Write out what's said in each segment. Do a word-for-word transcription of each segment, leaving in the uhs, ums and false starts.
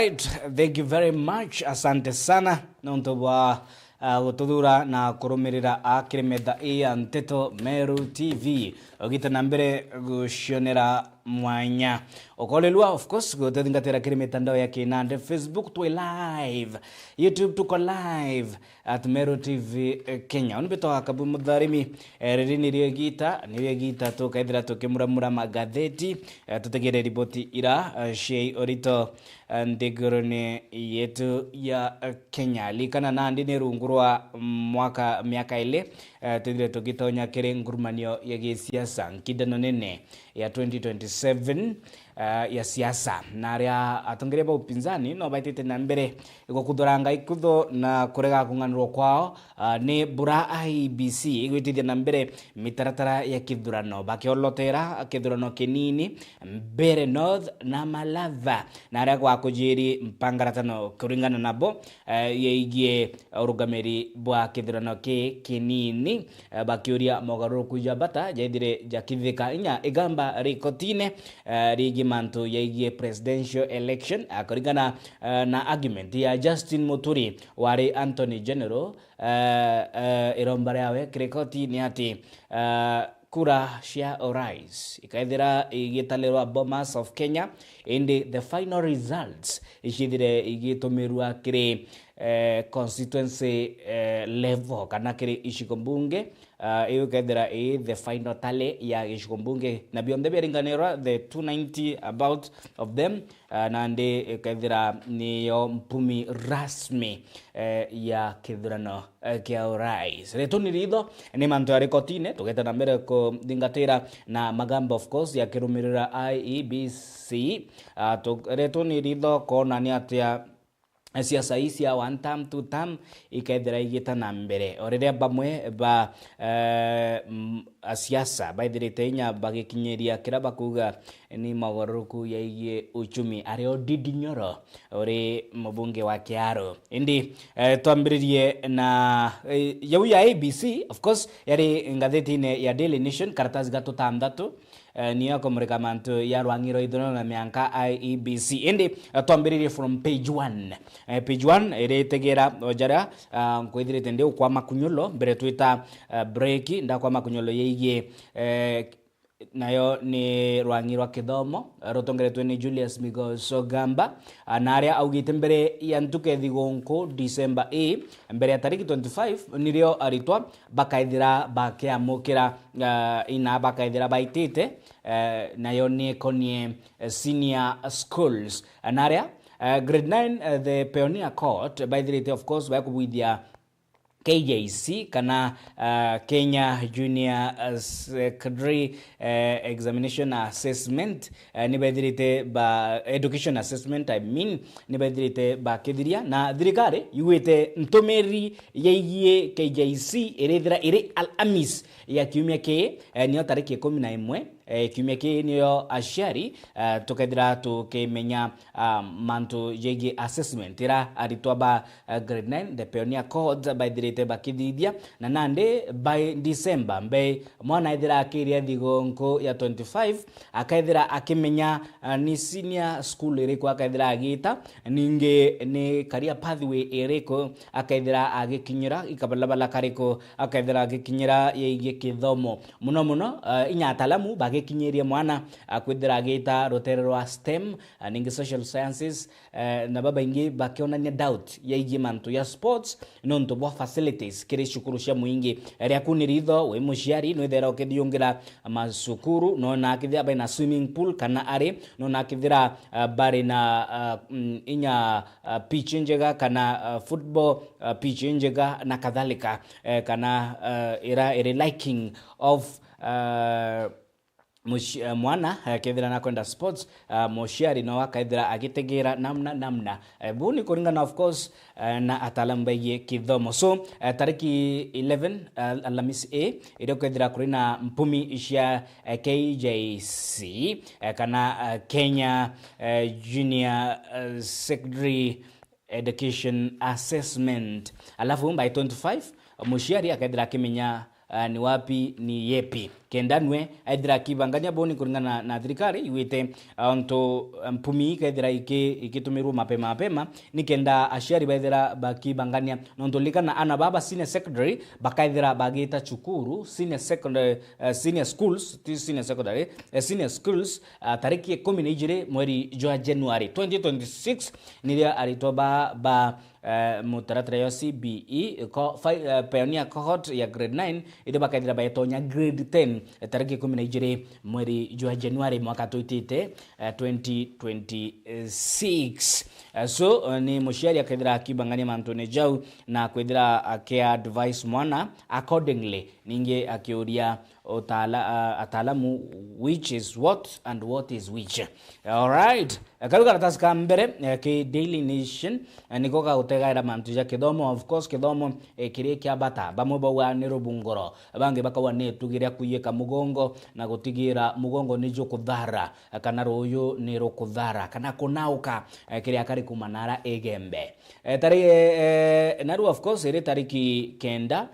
Thank you very much. Asante sana nontu bwa, uh, gututhura na kurumirira akiri metha ii ya Nteto Meru T V. Ugite na mbere gucionera mwanya. Ukorerua, of course, gututhingatira kiri mitandao ya kinandi, Facebook twi live, YouTube tuko live at Meru T V Kenya. Uni mbitwa Kabu Mutharimi. Eh, riri nirio igita, nirio igita tukethira tukimuramura magatheti, eh, tutegere riboti ira, eh, cia urito, eh, nthiguruni yetu ya, eh, Kenya. Likana nandi ni rungu rwa mwaka, miaka ili, eh, twithire tugitonya kiri ngurumanio ya gisiasa, nkindano nene ya twenty twenty-seven, eh, ya siasa. Na aria atongeria ba upinzani no baitite na mbere gukuthuranga ikutho na kurega kung'anirwa kwao, ah, ni bura I E B C igwitithia na mbere mitaratara ya kithurano, bakiolotera kithurano kinini Mbeere North na Malava, na aria gwakujiri mpangaratano kuringana nabo, eh, yeigie urugamiri bwa kithurano ki kinini, eh, bakiuria mogaruruku ja bata jaithire jakithika inya igamba rikotine, eh, rigie mantu yaigie presidential election, eh, kuringana, eh, na argument ya Justin Muturi wari Attorney General, eh, eh, iromba riawe kiri koti ni ati, eh, kura cia urais ikaithira igitalirwa Bomas of Kenya, indi the final results icithire igitumirwa kiri, eh, constituency, eh, level kana kiri icigo mbunge, ah, iu ikethira ii the final tally ya gicigo mbunge, na bionthe biaringanirwa, the two ninety about of them, ah, nandi ikethira niyo mpumi rasmi, eh, ya kithurano, eh, kia urais. Rituni ritho ni mantu ya rikotine, tugete na mbere kuthingatira na magamba, of course, ya kirumirira I E B C. Ah, tu-, rituni ritho kona ni atia siasa ii cia one term, two term ikethira igita na mbere, o riria bamwe ba, eh, m-, asiasa baithirite inya bagikinyiria kira bakuga ni mogaruruku yaigie uchumi, ario Ndindi Nyoro uri mubunge wa Kiaro. Indi, eh, twambiririe na, eh, yau ya I E B C, of course, yari ngathitine ya Daily Nation, karatasi ga tutantatu, eh, niyo akumurika mantu ya rwang'i rwa ithurano na mianka I E B C. Indi, eh, twambiririe from page one. Eh, page one iritegera o jaria, ah, nkwithirite ndi ukwa makunyulo, mbere twita, eh, break, ndakwa makunyulo yeigie, eh, nayo ni rwang'i rwa kithomo, eh, rutongeretwe ni Julius Migoso Gamba, ah, na aria augite mbere ya ntuku ya thigunku December ii, mbere ya tariki twenty-five, nirio aritwa bakaithira bakiamukira, ah, ina bakaithira baitite, eh, nayo ni ikonie, eh, senior schools. Na aria, eh, grade nine, eh, the Pioneer Court baithirite, of course, baikubwithia K J C kana, ah, Kenya Junior, ah, Secondary, eh, Examination Assessment, eh, ni bethirite ba, Education Assessment, I mean, ni bethirite bakithiria, na thirikari yugite ntumiri yaigie K J C irithira iri Alhamis ya kiumia kii, eh, niyo tariki ikumi na imwe, eh, kiumia kii niyo aciari, eh, tukethira tukimenya, ah, mantu jegie assessment ira aritwa ba, eh, grade nine, the Pioneer Court, baithirite bakithithia, na nandi by December, mbei mwana ethira akiria thigunku ya twenty-five, akethira akimenya, ah, ni senior school iriku akethira agita, ningi ni career pathway iriku akethira agikinyira, ikabalabala kariku akethira agikinyira yeigie kithomo. Muno muno, ah, inya atalamu bagikinyirie mwana, ah, kwithira agita rutere rwa stem, ah, ningi social sciences, eh, na babaingi bakionania doubt yaigie mantu ya sports nontu bwa facilities kiri cukuru cia muingi. Riaku ni ritho wi muciari, nwithera ukithiungira macukuru, nona akithira bari na swimming pool kana ari, nona akithira, ah, bari na, ah, mm, inya, ah, pitch njega kana, ah, football, ah, pitch njega na kadhalika, eh, kana, ah, ira iri liking of, ah, muci-, eh, mwana, eh, kethira nakwenda sports, ah, muciari no akaithira agitegera namna namna. Eh, buu ni kuringana, of course, eh, na ataalamu baigie kithomo. So, eh, tariki eleven, eh, Alhamisi ii, iria kwethira kuri na mpumi cia, eh, K J C, eh, kana, eh, Kenya, eh, Junior, eh, Secondary Education Assessment. Alafu by twenty-five, muciari akethira akimenya, ah, ni wapi ni yepi. kenda nwe aithira akibangania boni kuringana na thirikari igwite, ah, ontu, ah, mpumi ikaithira iki-, ikitumirwo mapema mapema, ni kenda aciari baithira bakibangania, nontu likana ana baba senior secondary bakaithira bagita cukuru, senior secondary, eh, senior schools, ti senior secondary, eh, senior schools, ah, tariki ikumi na ijiri mweri jwa January twenty twenty-six, niria aritwa ba, ba eh, mutaratara ya C B E, co-, fi-, eh, pioneer cohort ya grade nine, indi bakaithira baetonya grade ten, eh, tariki ikumi na ijiri mweri jwa January mwaka twitite, eh, twenty twenty-six. Eh, so, eh, ni muciari akaithira akibangania mantune jau na kwithira aki-advise mwana accordingly, ningi akiuria utaala-, ah, ataalamu which is what and what is which. Alright. Eh, kau karatasi ka mbere, eh, ki Daily Nation, eh, niko gagutegaira mantu ja kithomo. Of course, kithomo, eh, kiri kia bata. Bamwe bauga ni rubunguro, bangi bakauga ni itugi ria kuiyika mugongo, na gutigira mugongo ni jukuthara, eh, kana ruuyu ni rukuthara, kana kunauka, eh, kiria kari kuma nara Igembe. Eh, tari, eh, naru, of course, iri tariki kenda,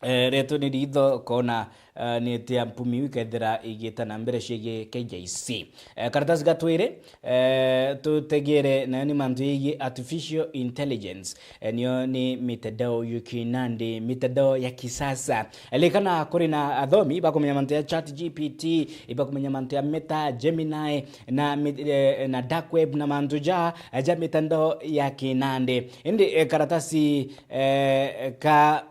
eh, retu ni ritho kona, eh, ni atia mpumi ikethira igita na mbere ciigi K J C. Eh, karatasi ga twiri, eh, tutegere nayo ni mantu yigi artificial intelligence. Eh, niyo ni mitandao ya kinandi, mitandao ya kisasa. Eh, likana kuri na athomi bakumenya mantu ya Chat G P T, ibakumenya mantu ya Meta, Gemini, na mit-, eh, na dark web na mantu ja, ja mitandao ya kinandi. Indi, eh, karatasi, eh, ka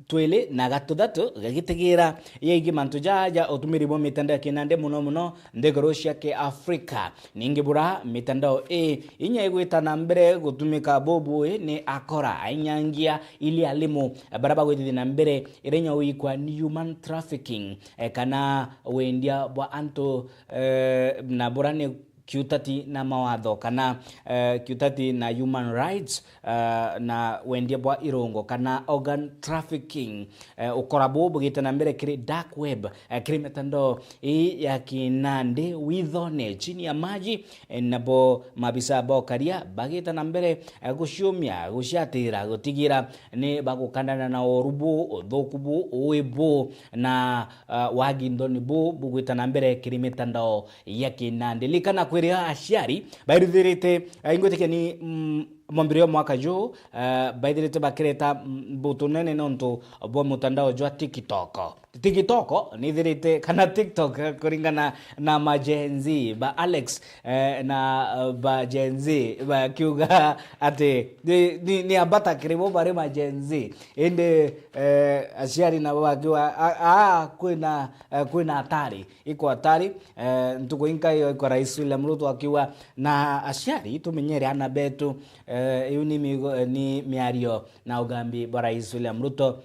twili na gatuthatu gagitigira yegi mantu jaja utumiri bwa mitandao ya kinandi, muno muno nthiguru cia Kiafrika. Ningi bura mitandao ii inya igwita na mbere gutumika bubui ni akora, ainyangia ili alimu bara bagwitithia na mbere iri inya uikwa ni human trafficking, eh, kana wendia bwa antu, eh, na bura ni kiutati na mawatho kana, eh, kiutati na human rights, eh, na wendia bwa irungo kana organ trafficking, eh, ukora buu bugite na mbere kiri dark web, eh, kiri mitandao ii ya kinandi withone chini ya maji, eh, nabo mabisa ba ukaria bagite na mbere, eh, guciumia, guciatira, gutigira ni bagukandana na uuru buu, uthuku buu, ui buu, na, eh, wagi nthoni buu bugwita na mbere kiri mitandao ya kinandi. Likana kwiriga aciari bairithirite, eh, ingwitikia ni, mm, mwambiriro wa mwaka juu, eh, baithirite bakireta, mm, mbutu nene nontu bwa mutandao jwa TikTok. TikTok nithirite, kana TikTok, eh, kuringana na ma Gen Z, ba Alex, eh, na, eh, ba Gen Z, bakiuga ati ni, ni, ni ambata kiri bo bari ma Gen Z. Indi, eh, aciari nabo bakiuga, a, a, kwina, eh, kwina atari. Iko atari, eh, ntuku inka iyo iko Rais William Ruto akiuga, na aciari tumenyere ana betu, eh, iu ni migo-, eh, ni miario na ugambi bwa Rais William Ruto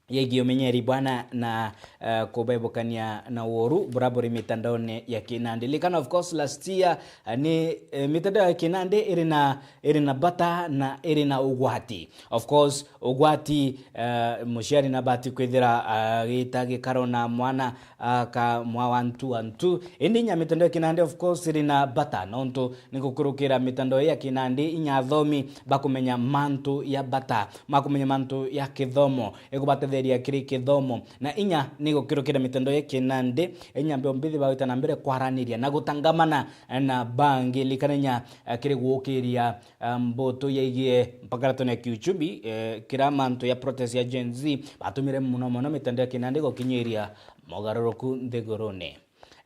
yegii umenyeri bwana na, eh, kubebukania na uoru bura buri mitandaone ya kinandi. Likana, of course, last year, eh, ni, eh, mitandao ya kinandi iri na, iri na bata na iri na ugwati. Of course, ugwati, eh, muciari nabati kwithira agita gikaro na mwana, aka mwa wantu antu. Indi inya mitandao ya kinandi, of course, iri na bata, nontu ni gukurukira mitandao ya kinandi, inya athomi bakumenya mantu ya bata, makumenya mantu ya kithomo, ikubatetheria kiri kithomo. Na inya ni gukurukira mitandao ya kinandi, inya mbio mbithi bagwita na mbere kwaraniria na gutangamana na bangi. Likana inya, eh, kiri gukiria, eh, mbutu yaigie mpakaratone ya kiuchumi, eh, kira mantu ya protest ya Gen Z batumire muno muno mitandao ya kinandi gukinyiria mogaruruku nthigurune.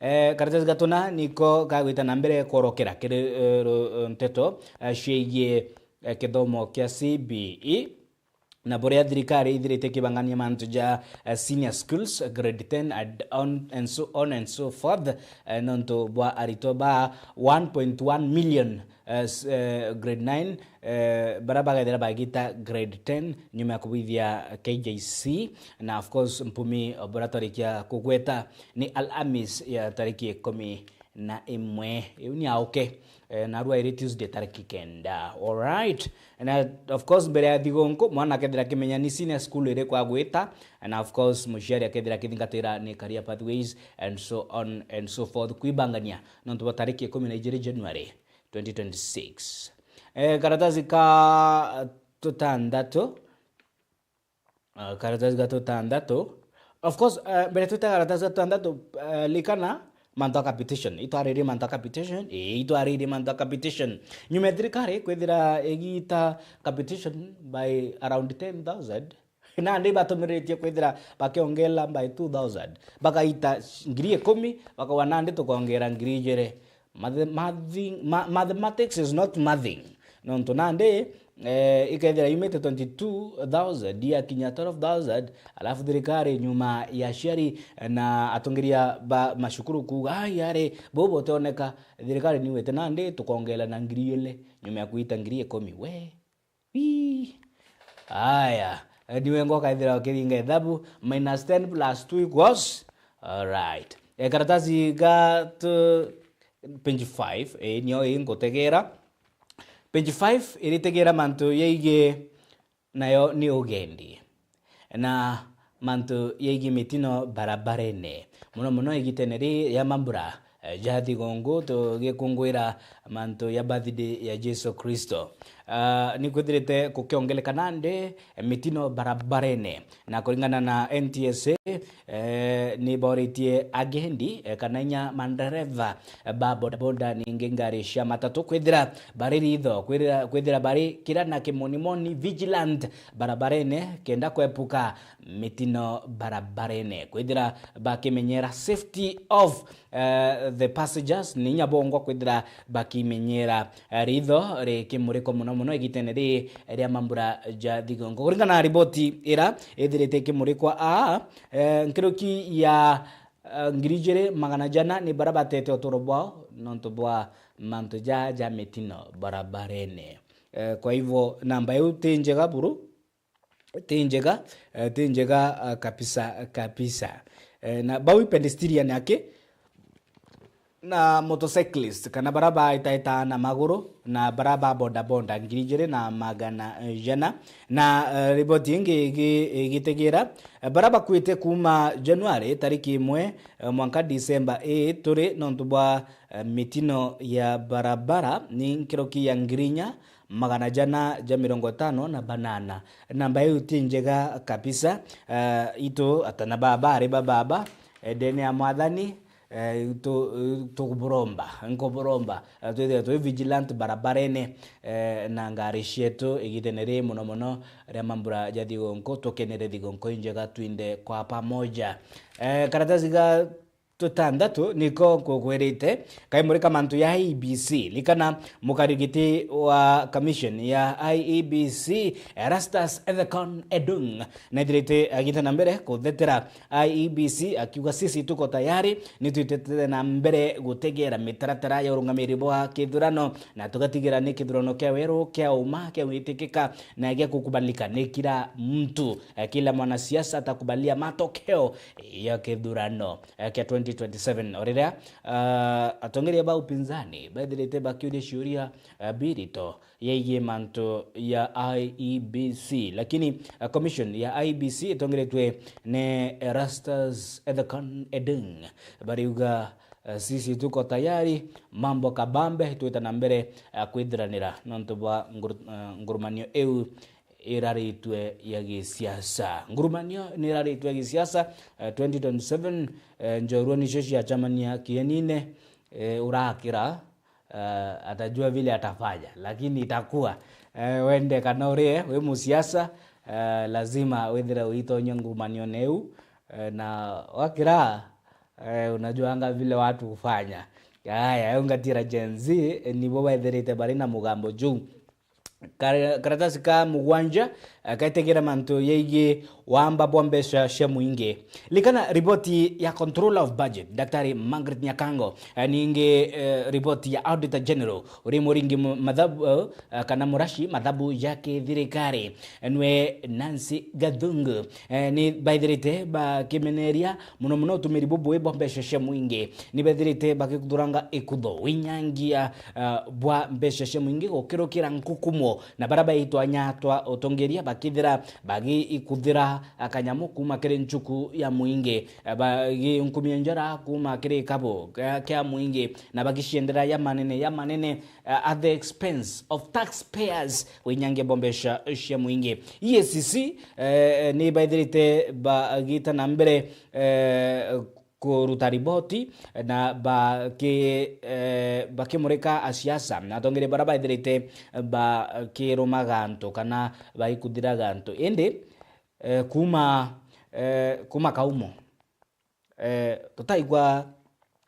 Eh, karatasi gatuna niko kagwita na mbere kworokera kiri, eh, ru-, eh, nteto, eh, ciigie, eh, kithomo kia C B E, na buria thirikari ithirite kibangania mantu ja, eh, senior schools, grade ten, and on and so, on and so forth, eh, nontu bwa aritwa ba one point one million, eh, s-, eh, grade nine, eh, bara bagethira bagita grade ten nyuma ya kubwithia K J C, na of course mpumi, eh, bura twarikia kugweta ni Alhamis ya tariki ikumi na imwe. Iu ni auke, eh, narua iri Tuesday tariki kenda. Alright. Na of course mbere ya thigunku, mwana akethira akimenya ni senior school iriku agwita, na of course muciari akethira akithingatira ni career pathways and so on and so forth, kwibangania nontu bwa tariki ikumi na ijiri January twenty twenty-six. Eh, karatasi ka tutandatu, ah, karatasi ga tutandatu, Of course, eh, mbere twite karatasi ga tandatu, eh, likana mantu a capitation. Itwaririe mantu a capitation, ii, itwaririe mantu a capitation. Nyuma ya thirikari kwithira igiita capitation by around ten thousand, nandi batumiritie kwithira bakiongela by two thousand. Bakaita ngiri ikumi, bakauga nandi tukongera ngiri ijiri. Mathe-, mathi-, ma-, mathematics is not mathing. Nontu nandi, eh, ikethira yumite twenty-two thousand, yakinya twelve thousand, alafu thirikari nyuma ya aciari na atongeria ba macukuru kuuga, "Ai, ari, buu butioneka," thirikari niwite nandi tukongela na ngiri ili nyuma ya kuita ngiri ikumi. We, Wii. Aya, eh, niwe ngoka ethira ukithinga ethabu, minus ten plus two equals? Alright. Eh, karatasi ga tu-, page five, eh, nio ii ngutegera. Page five iritegera mantu yaigie nayo ni ugendi. Na mantu yaigie mitino barabarene. Muno muno igitene ri ya mambura, eh, ja thigunku tugikunguira mantu ya birthday ya Jesu Kristo. Ah, ni kwithirite kukiongeleka nandi mitino barabarene. Na kuringana na N T S A, eh, ni boritie agendi, eh, kana inya mandereva, eh, ba bodaboda ningi ngari cia matatu kwithira bari ritho, kwithira, kwithira bari kira na kimonimoni, vigilant, barabarene kenda kwepuka mitino barabarene. Kwithira bakimenyera safety of, eh, the passengers, ni inya bongwa kwithira bakimenyera, eh, ritho rikimurikwa muno muno igitene ri ria mambura ja thigunku. Kuringana na riboti ira ithirite ikimurikwa aa, eh, nkiruki ya, eh, ngiri ijiri magana jana ni bara batete uturo bwao nontu bwa mantu ja, ja mitino barabarene. Eh, kwa hivyo namba iu ti njega buru, ti njega, eh, ti njega, ah, kabisa, kabisa. Eh, na bau i pedestrian aki, na motorcyclist, kana bara baitaita na maguru, na bara ba bodaboda ngiri ijiri na magana, eh, jana. Na, eh, riboti ingi igi-, igitigira, eh, bara bakuite kuuma Januari tariki imwe, eh, mwanka Disemba ii turi nontu bwa, eh, mitino ya barabara ni nkiruki ya ngiri inya magana jana ja mirongo itano na banana. Namba iu ti njega kabisa. Eh, itu atana baba ari ba baba, eh, ndene ya Mwathani, eh, tu-, tukuburomba, nkuburomba, eh, twithire twi vigilant barabarene, eh, na ngari cietu igitene ri muno muno ria mambura ja thigunku, tukenere thigunku injega twinde kwa pamoja. Eh, karatasi ga tutandatu niko nkukwirite, kaimurika mantu ya I E B C. Likana mukarigiti wa commission ya I E B C, Erastus Ethekon Edung, nethirite agita na mbere kuthetera I E B C, akiuga, "Sisi tuko tayari, ni twitete na mbere gutegera mitaratara ya urungamiri bwa kithurano, na tugatigira ni kithurano kia weru, kia uma, kia gwitikika na gia kukubalika ni kila mtu. Eh, kila mwanasiasa atakubalia matokeo ya kithurano, eh, kia twenty twenty-seven." O riria, ah, atongeria ba upinzani bethirite bakiuria ciuria, ah, birito yaigie mantu ya I E B C, lakini, ah, commission ya I E B C itongeretwe ni Erastus Ethekon Edung, bariuga, ah, "Sisi tuko tayari, mambo kabambe, twita na mbere, ah, kwithiranira nontu bwa nguru-, ah, ngurumanio iu iraritwe ya gisiasa." Ngurumanio ni iraritwe ya gisiasa, eh, twenty twenty-seven, eh, njorua nicio ciacamania kienine, eh, urakira, eh, atajua vile atafanya, lakini itakuwa, eh, wende kana urie, wi musiasa, eh, lazima withire uitonyia ngurumanione iu, eh, na wakira, eh, unajuanga vile watu hufanya. Aya, eu ngatira Gen Z, eh, nibo bethirite bari na mugambo juu. Kare-, karatasi ka mugwanja, eh, kaitegera mantu yaigie wamba bwa mbeca cia muingi. Likana riboti ya Controller of Budget, Daktari Margaret Nyakango, eh, ningi, eh, riboti ya Auditor General, uri muringi mu-, mathabu, eh, kana muraci mathabu ja kithirikari, eh, nwe Nancy Gathungu. Eh, ni baithirite bakimeneria muno muno utumiri bubui bwa mbeca cia muingi. Ni bethirite bakithuranga ikutho, winyangia, ah, bwa mbeca cia muingi gukirukira nkukumo. Na baria baitwa nya twa utongeria bakithira bagikuthira kanyamu kuuma kiri nchuku ya mwingi, baginkumia njara kuuma kiri kabu kia, kia mwingi, na bagiciendera ya manene, ya manene, uh, at the expense of taxpayers, winyangia bombeca cia mwingi. E A C C, eh, ni baithirite bagita na mbere, eh, kuruta riboti na baki-, eh, bakimurika asiasa na atongeria baria baithirite bakirumaga antu kana baikuthiraga antu. Indi, eh, kuuma, eh, kuuma kaumo, eh, tutaigua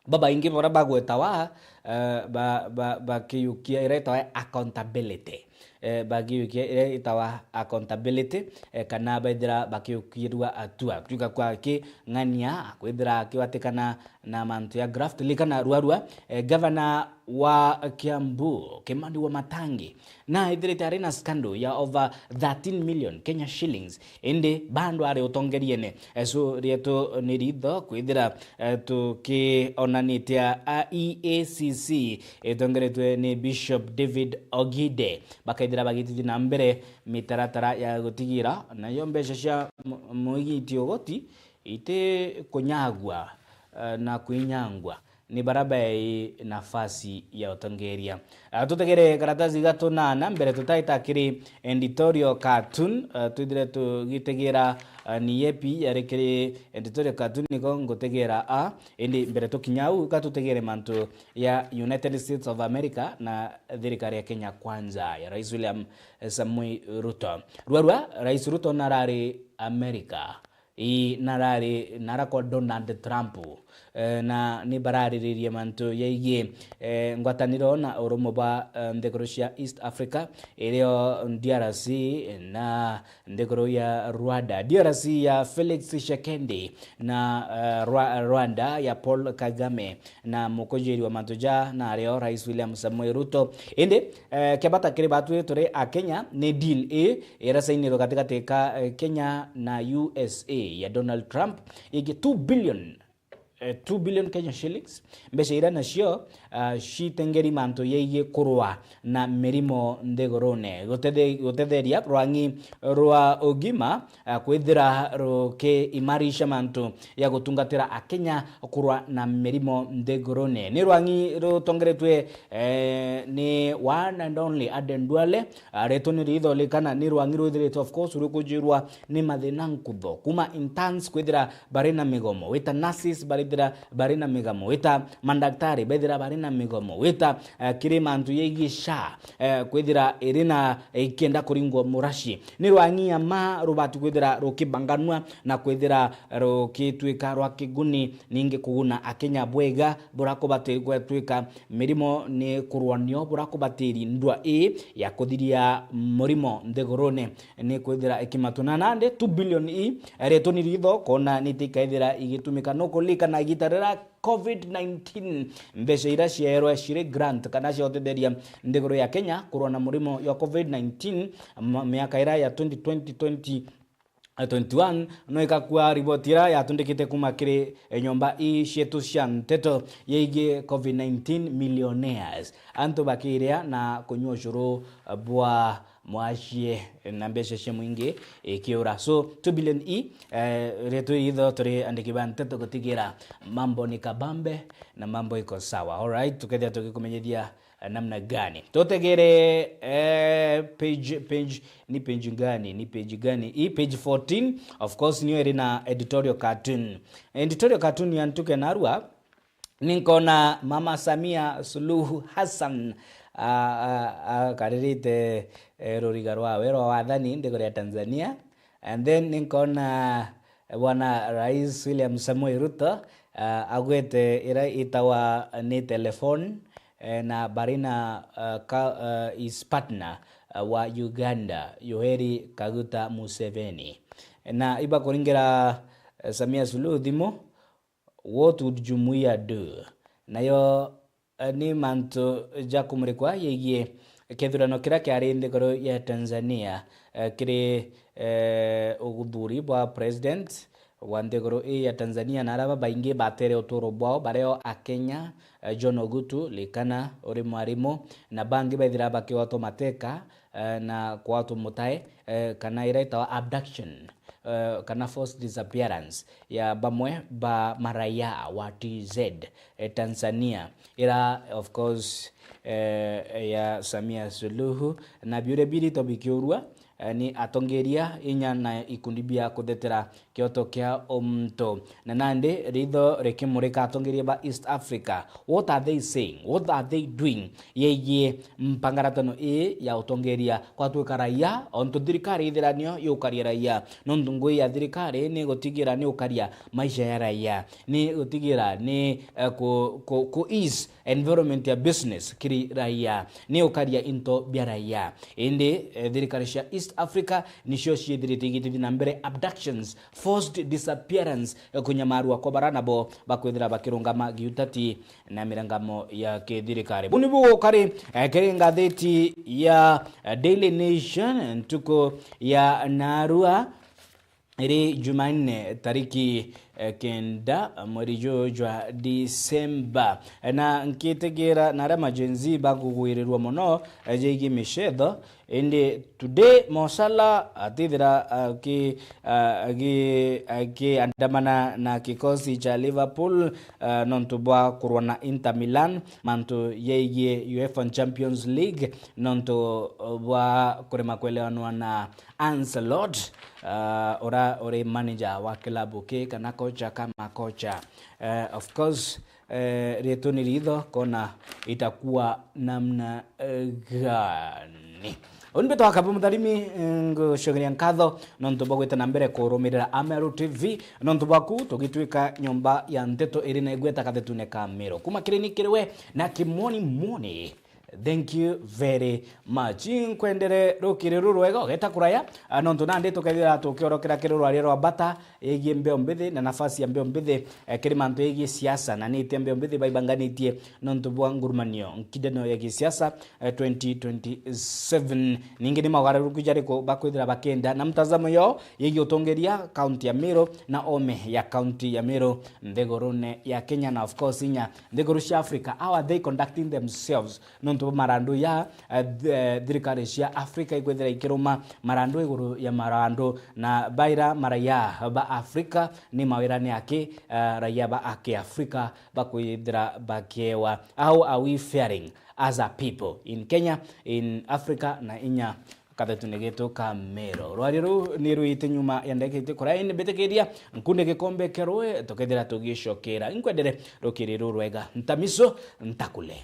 babaingi baria bagwetawa, eh, ba-, ba-, bakiyukia iria itawa accountability. Eh, bakiyukia iria itawa accountability, eh, kana baithira bakiyukirua atua. Tuika kwa king'ania, kwithira akiwatikana na mantu ya graft. Likana ruarua, eh, gavana wa Kiambu, Kimani Wamatangi, na ithirite ari na scandal ya over thirteen million Kenya shillings, indi bado ari utongeriene. Eh, so rietu ni ritho kwithira, eh, tukionanitie a E A C C itongeretwe ni Bishop David Ogide, bakaithira bagitithia na mbere mitaratara ya gutigira nayo mbeca cia mu-, muigiti ugoti itikunyagua, eh, na kwinyangwa ni baria bai nafasi ya utongeria. Ah, tutegere karatasi ga tunana mbere tutaita kiri editorial cartoon, ah, twithire tugitegera, ah, ni yepi yari kiri editorial cartoon niko ngutegera a, indi mbere tukinya au, ka tutegere mantu ya United States of America na thirikari ya Kenya Kwanza ya Rais William Samoei Ruto. Ruarua, Rais Ruto narari America. Ii, narari, narakwa Donald Trump, eh, na ni barariririe mantu yaigie, eh, ngwataniro na urumwe bwa, eh, nthiguru cia East Africa, irio D R C na nthiguru ya Rwanda, D R C ya Felix Tshisekedi na, eh, Rwa-, Rwanda ya Paul Kagame, na mukujiri wa mantu ja nario Rais William Samoei Ruto. Indi, eh, kia bata kiri batwi turi a Kenya ni deal ii irasainirwe gatigati ka, eh, Kenya na U S A ya Donald Trump, yigi two billion, eh, two billion Kenya shillings, mbeca iria nacio, ah, citengeri mantu yaigie kurwa na mirimo nthigurune, gutete-, gutetheria rwang'i rwa ugima, ah, kwithira rukiimarisha mantu ya gutungatira Akenya kurwa na mirimo nthigurune. Ni rwang'i rutongeretwe, eh, ni one and only Aden Duale, ah, ritwa ni ritho likana ni rwang'i rwithiritwe, of course, rukujirwa ni mathina nkutho kuma interns kwithira bari na migomo, wita nurses barithira bari na migomo, wita mandaktari bethira bari na migomo, wita, eh, kiri mantu yaigie SHA, eh, kwithira iri na, eh, ikienda kuringwa muraci. Ni rwang'i a ma rubati kwithira rukibanganua na kwithira rukitwika rwa kiguni, ningi kuguna Akenya bwega buria kubatiri gwetwika mirimo ni kurwanio buria kubatiri ndwa ii ya kuthiria murimo nthigurune ni kwithira ikimatuna. Nandi two billion ii, ritwa ni ritho kona ni tikaithira igitumika. Nukulikana igita riria covid nineteen, mbeca iria ciaerwe ciri grant kana cia utetheria nthiguru ya Kenya kurwa na murimo ya covid nineteen, ma-, miaka iria ya twenty twenty, twenty twenty-one, no ikakua riboti iria yatundikite kuma kiri, eh, nyomba ii cietu cia nteto yaigie covid nineteen millionaires, antu bakiria na kunyua ucuru bwa mwacie na mbeca cia mwingi ikiura. So, two billion ii, eh, ritwa ritho turi andiki ba nteto gutigira mambo ni kabambe na mambo iko sawa. Alright, tukethia tugikumenyithia namna gani? Tutegere, eh, page, page, ni page gani? Ni page gani? Hii page fourteen, of course, niyo iri na editorial cartoon. Editorial cartoon ya Ntuke Narua, ninkona Mama Samia Suluhu Hassan, a, a, akaririte, eh, ruriga rwawe rwa wathani nthiguru ya Tanzania. And then ninkona Bwana Rais William Samoei Ruto, ah, agwete ira itawa ni telephone, eh, na bari na, ah, ka, ah, his partner, ah, wa Uganda, Yoweri Kaguta Museveni. Na ibakuringira, eh, Samia Suluhu thimu, "What would jumuiya do?" Nayo, eh, ni mantu ja kumurikwa yegie kethurano kiria kiari nthiguru ya Tanzania, eh, kiri, eh, uthuri bwa president wa nthiguru ii ya Tanzania, na aria babaingi batere uturo bwao, bario Akenya, eh, John Ogutu Likana uri mwarimu, na bangi bethira bakigwatwa mateka, eh, na kwatwa mutae, eh, kana ira itawa abduction, eh, kana forced disappearance ya bamwe ba maraia wa T Z, eh, Tanzania, ira, of course, eh, ya Samia Suluhu, na biuria birito bikiurua, eh, ni atongeria inya na ikundi bia kuthetera kioto kia untu. Na nandi ritho rikimurika atongeria ba East Africa. What are they saying? What are they doing? Yegie mpangaratano ii ya utongeria kwatwika raia, ontu thirikari ithiranio yukaria raia. Nontu ngui ya thirikari ni gutigira ni ukaria maisha ya raia, ni gutigira ni, eh, ku, ku, ku ease environment ya business kiri raia, ni ukaria into bia raia. Indi, eh, thirikari cia East Africa nicio ciithirite igitithia na mbere abductions, forced disappearance, eh, kunyamarua kwa bara nabo bakwithira bakirungama giutati na mirangamo ya kithirikari. Buni bugukari, eh, kiri ngathiti ya, eh, Daily Nation ntuku ya narua, iri Jumanne tariki, eh, kenda mweri juju jwa December. Eh, na nkitigira na aria ma Gen Z bakugwirirua mono, eh, jegie micetho, indi today Mo Salah atithira aki-, a-, aki-, akiandamana na kikosi cha Liverpool, eh, nontu bwa kurwa na Inter Milan, mantu yegie UEFA Champions League, nontu bwa kurema kwelewanwa na Ancelotti, uh, ura uri manager wa kilabu ki kana kocha ka makocha. Uh, of course, uh, rietu ni ritho kona itakuwa namna, uh, gani. Uni mbitwa Kabu Mutharimi, ngucokeria nkatho nontu bwa gwita na mbere kurumirira Ameru T V, nontu bwaku tugitwika nyomba ya nteto iri na igweta kathetune ka Meru. Kuma kiri ni kiri we na Kimoni Moni. Thank you very much. Inkwendere rukiri rurwega ugeta kuraya, ah, nontu nandi tukethira tukiorokera kiri rwaria rwa mbata yegie mbeo mbithi na nafasi ya mbeo mbithi, eh, kiri mantu yegie siasa, na nitia mbeo mbithi baibanganitie nontu bwa ngurumanio nkindano ya gisiasa, eh, twenty twenty-seven. Ningi ni maugaruruku jariku bakwithira bakenda na mtazamo yao yegie utongeria kaunti ya Meru na ome ya kaunti ya Meru nthigurune ya Kenya na of course inya nthiguru cia Africa? How are they conducting themselves nontu bwa marandu ya, eh, th-, eh, thirikari cia Africa ikwithira ikiruma marandu iguru ya marandu, na baira maraia ba Africa ni mawira ni aki, eh, raia ba aki Africa bakwithira bakiewa? How are we faring as a people in Kenya, in Africa na inya kathetune getu ka Meru? Rwaria ruu ni rwite nyuma ya ndagika iti kuraya, indi mbitikiria nkunde gikombe kia rui tukethira tugicokera. Inkwendere rukiri rurwega. Ntamiso ntakule.